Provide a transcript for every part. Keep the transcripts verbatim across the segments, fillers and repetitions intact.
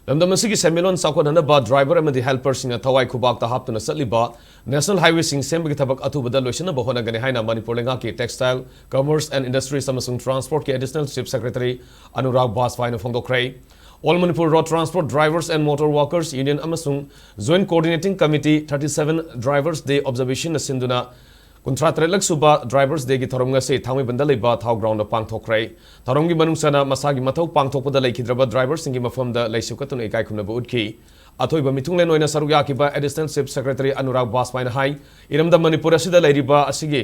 ꯂꯝꯗꯝ ꯑꯁꯤꯒꯤ ꯁꯦꯟꯃꯤꯠꯂꯣꯟ ꯆꯥꯎꯈꯠꯍꯟꯅꯕ ꯗ꯭ꯔꯥꯏꯚꯔ ꯑꯃꯗꯤ ꯍꯦꯜꯄꯔꯁꯤꯡꯅ ꯊꯋꯥꯏ ꯈꯨꯕꯥꯛꯇ ꯍꯥꯞꯇꯨꯅ ꯆꯠꯂꯤꯕ ꯅꯦꯁꯅꯦꯜ ꯍꯥꯏꯋꯦꯁꯤꯡ ꯁꯦꯝꯕꯒꯤ ꯊꯕꯛ ꯑꯊꯨꯕꯗ ꯂꯣꯏꯁꯤꯟꯅꯕ ꯍꯣꯠꯅꯒꯅꯤ ꯍꯥꯏꯅ ꯃꯅꯤꯄꯨꯔ ꯂꯩꯉꯥꯛꯀꯤ ꯇꯦꯛꯁꯇꯥꯏꯜ, ꯀꯃꯔꯁ ꯑꯦꯟ ꯏꯟꯗꯁꯇ꯭ꯔꯤꯁ ꯑꯃꯁꯨꯡ ꯇ꯭ꯔꯥꯟꯁꯄꯣꯔꯠꯀꯤ ꯑꯦꯗꯤꯁꯅꯦꯜ ꯆꯤꯐ ꯁꯦꯀ꯭ꯔꯦꯇꯔꯤ ꯑꯅꯨꯔꯥꯒ ꯕꯥꯖꯄꯥꯏꯅ ꯐꯣꯡꯗꯣꯛꯈ꯭ꯔꯦ꯫ All Manipur Road Transport Drivers and Motor Workers Union ꯑꯃꯁꯨꯡ Joint Coordinating Committee thirty seven Drivers Day Observationꯅ ꯁꯤꯟꯗꯨꯅ ꯀꯨꯟꯊ꯭ꯔꯥ ꯇꯔꯦꯠꯂꯛ ꯁꯨꯕ ꯗ꯭ꯔꯥꯏꯚꯔꯁ ꯗꯦꯒꯤ ꯊꯧꯔꯝ ꯉꯁꯤ ꯊꯥꯡꯃꯩꯕꯟꯗ ꯂꯩꯕ ꯊꯥꯎ ꯒ꯭ꯔꯥꯎꯟꯗ ꯄꯥꯡꯊꯣꯛꯈ꯭ꯔꯦ꯫ ꯊꯧꯔꯝꯒꯤ ꯃꯅꯨꯡ ꯆꯟꯅ ꯃꯁꯥꯒꯤ ꯃꯊꯧ ꯄꯥꯡꯊꯣꯛꯄꯗ ꯂꯩꯈꯤꯗ꯭ꯔꯕ ꯗ꯭ꯔꯥꯏꯚꯔꯁꯤꯡꯒꯤ ꯃꯐꯝꯗ ꯂꯩꯁꯨ ꯀꯠꯇꯨꯅ ꯏꯀꯥꯏ ꯈꯨꯝꯅꯕ ꯎꯠꯈꯤ꯫ ꯑꯊꯣꯏꯕ ꯃꯤꯊꯨꯡꯂꯦꯟ ꯑꯣꯏꯅ ꯁꯔꯨꯛ ꯌꯥꯈꯤꯕ ꯑꯦꯗꯤꯁꯅꯦꯜ ꯆꯤꯐ ꯁꯦꯀ꯭ꯔꯦꯇꯔꯤ ꯑꯅꯨꯔꯥꯒ ꯕꯥꯖꯄꯥꯏꯅ ꯍꯥꯏ, ꯏꯔꯝꯗꯝ ꯃꯅꯤꯄꯨꯔ ꯑꯁꯤꯗ ꯂꯩꯔꯤꯕ ꯑꯁꯤꯒꯤ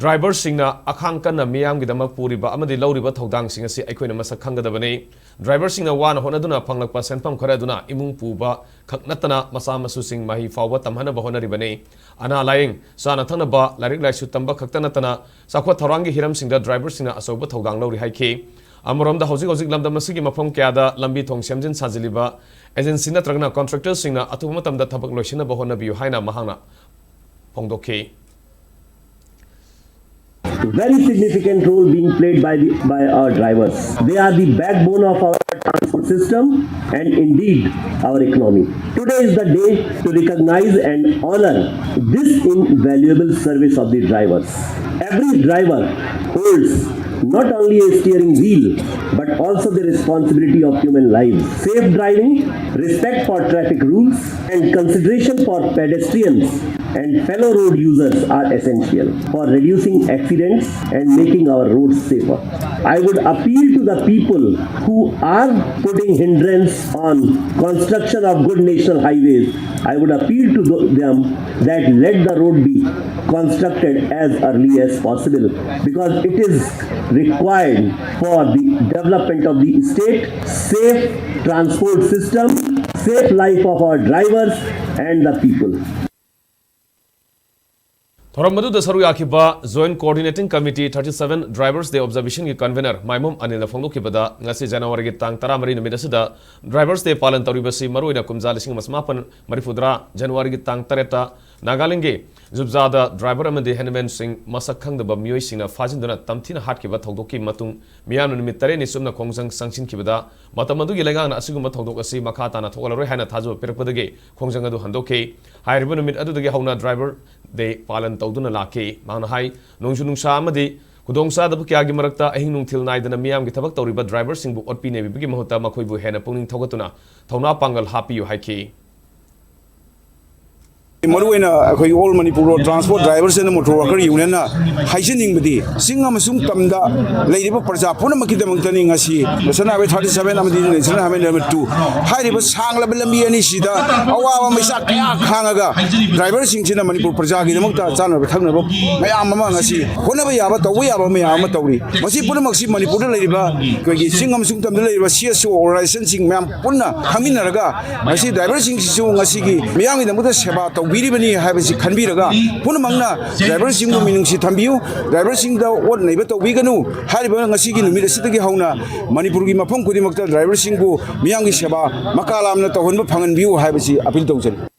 ꯗ꯭ꯔꯥꯏꯚꯔꯁꯤꯡꯅ ꯑꯈꯥꯡ ꯀꯟꯅ ꯃꯤꯌꯥꯝꯒꯤꯗꯃꯛ ꯄꯨꯔꯤꯕ ꯑꯃꯗꯤ ꯂꯧꯔꯤꯕ ꯊꯧꯗꯥꯡꯁꯤꯡ ꯑꯁꯤ ꯑꯩꯈꯣꯏꯅ ꯃꯁꯛ ꯈꯪꯒꯗꯕꯅꯤ꯫ ꯗ꯭ꯔꯥꯏꯚꯔꯁꯤꯡꯅ ꯋꯥꯅ ꯍꯣꯠꯅꯗꯨꯅ ꯐꯪꯂꯛꯄ ꯁꯦꯟꯐꯝ ꯈꯔ ꯑꯗꯨꯅ ꯏꯃꯨꯡ ꯄꯨꯕ ꯈꯛ ꯅꯠꯇꯅ ꯃꯆꯥ ꯃꯁꯨꯁꯤꯡ ꯃꯍꯩ ꯐꯥꯎꯕ ꯇꯝꯍꯟꯅꯕ ꯍꯣꯠꯅꯔꯤꯕꯅꯤ꯫ ꯑꯅꯥ ꯂꯥꯌꯦꯡ, ꯆꯥꯅ ꯊꯛꯅꯕ, ꯂꯥꯏꯔꯤꯛ ꯂꯥꯏꯁꯨ ꯇꯝꯕ ꯈꯛꯇ ꯅꯠꯇꯅ ꯆꯥꯎꯈꯠ ꯊꯧꯔꯥꯡꯒꯤ ꯍꯤꯔꯝꯁꯤꯡꯗ ꯗ꯭ꯔꯥꯏꯚꯔꯁꯤꯡꯅ ꯑꯆꯧꯕ ꯊꯧꯗꯥꯡ ꯂꯧꯔꯤ ꯍꯥꯏꯈꯤ꯫ ꯑꯃꯔꯣꯝꯗ ꯍꯧꯖꯤꯛ ꯍꯧꯖꯤꯛ ꯂꯝꯗꯝ ꯑꯁꯤꯒꯤ ꯃꯐꯝ ꯀꯌꯥꯗ ꯂꯝꯕꯤ ꯊꯣꯡ ꯁꯦꯝꯖꯤꯟ ꯁꯥꯖꯤꯜꯂꯤꯕ ꯑꯦꯖꯦꯟꯁꯤ ꯅꯠꯇ꯭ꯔꯒꯅ ꯀꯣꯟꯇ꯭ꯔꯦꯛꯇꯔꯁꯤꯡꯅ ꯑꯊꯨꯕ ꯃꯇꯝꯗ ꯊꯕꯛ ꯂꯣꯏꯁꯤꯟꯅꯕ ꯍꯣꯠꯅꯕꯤꯌꯨ ꯍꯥꯏꯅ ꯃꯍꯥꯛꯅ ꯐꯣꯡꯗꯣꯛꯈꯤ꯫ Very significant role being played by the, by our drivers. They are the backbone of our transport system and indeed our economy. Today is the day to recognize and honor this invaluable service of the drivers. Every driver holds not only a steering wheel but also the responsibility of human lives. Safe driving, respect for traffic rules, and consideration for pedestrians and fellow road users are essential for reducing accidents and making our roads safer. I would appeal to the people who are putting hindrance on construction of good national highways. I would appeal to them that let the road be constructed as early as possible because it is required for the development of the state, safe transport system, safe life of our drivers and the people. ꯊꯧꯔꯝ ꯑꯗꯨꯗ ꯁꯔꯨꯛ ꯌꯥꯈꯤꯕ Joint Coordinating Committee thirty seven Drivers Day Observation ꯒꯤ convener ꯃꯥꯏꯃꯣꯝ ꯑꯅꯤꯜꯅ ꯐꯣꯡꯗꯣꯛꯈꯤꯕꯗ, ꯉꯁꯤ January ꯒꯤ ꯇꯥꯡ ꯇꯔꯥꯃꯔꯤ ꯅꯨꯃꯤꯠ ꯑꯁꯤꯗ Drivers Day ꯄꯥꯂꯟ ꯇꯧꯔꯤꯕꯁꯤ ꯃꯔꯨꯑꯣꯏꯅ ꯀꯨꯝꯖꯥ ꯂꯤꯁꯤꯡ ꯑꯃ ꯆꯃꯥꯄꯟ ꯃꯔꯤꯐꯨꯇꯔꯥ January ꯒꯤ ꯇꯥꯡ ꯇꯔꯦꯠꯇ ꯅꯥꯒꯥꯂꯦꯟꯒꯤ ꯖꯨꯕꯖꯥꯗ driver ꯑꯃꯗꯤ handman ꯁꯤꯡ ꯃꯁꯛ ꯈꯪꯗꯕ ꯃꯤꯑꯣꯏꯁꯤꯡꯅ ꯐꯥꯖꯤꯟꯗꯨꯅ ꯇꯝꯊꯤꯅ ꯍꯥꯠꯈꯤꯕ ꯊꯧꯗꯣꯛꯀꯤ ꯃꯇꯨꯡ ꯃꯤꯌꯥꯝꯅ ꯅꯨꯃꯤꯠ ꯇꯔꯦꯠꯅꯤ ꯆꯨꯞꯅ ꯈꯣꯡꯖꯪ ꯆꯪꯁꯤꯟꯈꯤꯕꯗ, ꯃꯇꯝ ꯑꯗꯨꯒꯤ ꯂꯩꯉꯥꯛꯅ ꯑꯁꯤꯒꯨꯝꯕ ꯊꯧꯗꯣꯛ ꯑꯁꯤ ꯃꯈꯥ ꯇꯥꯅ ꯊꯣꯛꯍꯜꯂꯔꯣꯏ ꯍꯥꯏꯅ ꯊꯥꯖꯕ ꯄꯤꯔꯛꯄꯗꯒꯤ ꯈꯣꯡꯖꯪ ꯑꯗꯨ ꯍꯟꯗꯣꯛꯈꯤ꯫ ꯍꯥꯏꯔꯤꯕ ꯅꯨꯃꯤꯠ ꯑꯗꯨꯗꯒꯤ ꯍꯧꯅ Driver Day ꯄꯥꯂꯟ ꯇꯧꯗꯨꯅ ꯂꯥꯛꯈꯤ꯫ ꯃꯍꯥꯛꯅ ꯍꯥꯏ, ꯅꯣꯡꯖꯨ ꯅꯨꯡꯁꯥ ꯑꯃꯗꯤ ꯈꯨꯗꯣꯡꯆꯥꯗꯕ ꯀꯌꯥꯒꯤ ꯃꯔꯛꯇ ꯑꯍꯤꯡ ꯅꯨꯡꯊꯤꯜ ꯅꯥꯏꯗꯅ ꯃꯤꯌꯥꯝꯒꯤ ꯊꯕꯛ ꯇꯧꯔꯤꯕ driver ꯁꯤꯡꯕꯨ ꯑꯣꯠꯄꯤ ꯅꯩꯕꯤꯕꯒꯤ ꯃꯍꯨꯠꯇ ꯃꯈꯣꯏꯕꯨ ꯍꯦꯟꯅ ꯄꯨꯛꯅꯤꯡ ꯊꯧꯒꯠꯇꯨꯅ ꯊꯧꯅꯥ ꯄꯥꯡꯒꯜ ꯍꯥꯞꯄꯤꯌꯨ ꯍꯥꯏꯈꯤ꯫ ꯃꯔꯨꯑꯣꯏꯅ ꯑꯩꯈꯣꯏ All Manipur Road Transport Drivers and Motor Worker Union ꯅ ꯍꯥꯏꯖꯅꯤꯡꯕꯗꯤ, ꯆꯤꯡ ꯑꯃꯁꯨꯡ ꯇꯝꯗ ꯂꯩꯔꯤꯕ ꯄ꯭ꯔꯖꯥ ꯄꯨꯝꯅꯃꯛꯀꯤꯗꯃꯛꯇꯅꯤ ꯉꯁꯤ National Highway thirty seven ꯑꯃꯗꯤ National Highway number two ꯍꯥꯏꯔꯤꯕ ꯁꯥꯡꯂꯕ ꯂꯝꯕꯤ ꯑꯅꯤꯁꯤꯗ ꯑꯋꯥꯕ ꯃꯩꯁꯥ ꯀꯌꯥ ꯈꯥꯡꯉꯒ driver ꯁꯤꯡꯁꯤꯅ ꯃꯅꯤꯄꯨꯔ ꯄ꯭ꯔꯖꯥꯒꯤꯗꯃꯛꯇ ꯆꯥꯅꯕ ꯊꯛꯅꯕ ꯃꯌꯥꯝ ꯑꯃ ꯉꯁꯤ ꯍꯣꯠꯅꯕ ꯌꯥꯕ, ꯇꯧꯕ ꯌꯥꯕ ꯃꯌꯥꯝ ꯑꯃ ꯇꯧꯔꯤ꯫ ꯃꯁꯤ ꯄꯨꯝꯅꯃꯛꯁꯤ ꯃꯅꯤꯄꯨꯔꯗ ꯂꯩꯔꯤꯕ ꯑꯩꯈꯣꯏꯒꯤ ꯆꯤꯡ ꯑꯃꯁꯨꯡ ꯇꯝꯗ ꯂꯩꯔꯤꯕ C S O organization ꯁꯤꯡ ꯃꯌꯥꯝ ꯄꯨꯟꯅ ꯈꯪꯃꯤꯟꯅꯔꯒ ꯉꯁꯤ driver ꯁꯤꯡꯁꯤꯁꯨ ꯉꯁꯤꯒꯤ ꯃꯤꯌꯥꯝꯒꯤꯗꯃꯛꯇ ꯁꯦꯕꯥ ꯇꯧꯕꯤꯔꯤꯕꯅꯤ ꯍꯥꯏꯕꯁꯤ ꯈꯟꯕꯤꯔꯒ, ꯄꯨꯝꯅꯃꯛꯅ driver ꯁꯤꯡꯕꯨ ꯃꯤꯅꯨꯡꯁꯤ ꯊꯝꯕꯤꯌꯨ, driver ꯁꯤꯡꯗ ꯑꯣꯠ ꯅꯩꯕ ꯇꯧꯕꯤꯒꯅꯨ꯫ ꯍꯥꯏꯔꯤꯕ ꯉꯁꯤꯒꯤ ꯅꯨꯃꯤꯠ ꯑꯁꯤꯗꯒꯤ ꯍꯧꯅ ꯃꯅꯤꯄꯨꯔꯒꯤ ꯃꯐꯝ ꯈꯨꯗꯤꯡꯃꯛꯇ driver ꯁꯤꯡꯕꯨ ꯃꯤꯌꯥꯝꯒꯤ ꯁꯦꯕꯥ ꯃꯀꯥ ꯂꯥꯝꯅ ꯇꯧꯍꯟꯕ ꯐꯪꯍꯟꯕꯤꯌꯨ ꯍꯥꯏꯕꯁꯤ appeal ꯇꯧꯖꯔꯤ꯫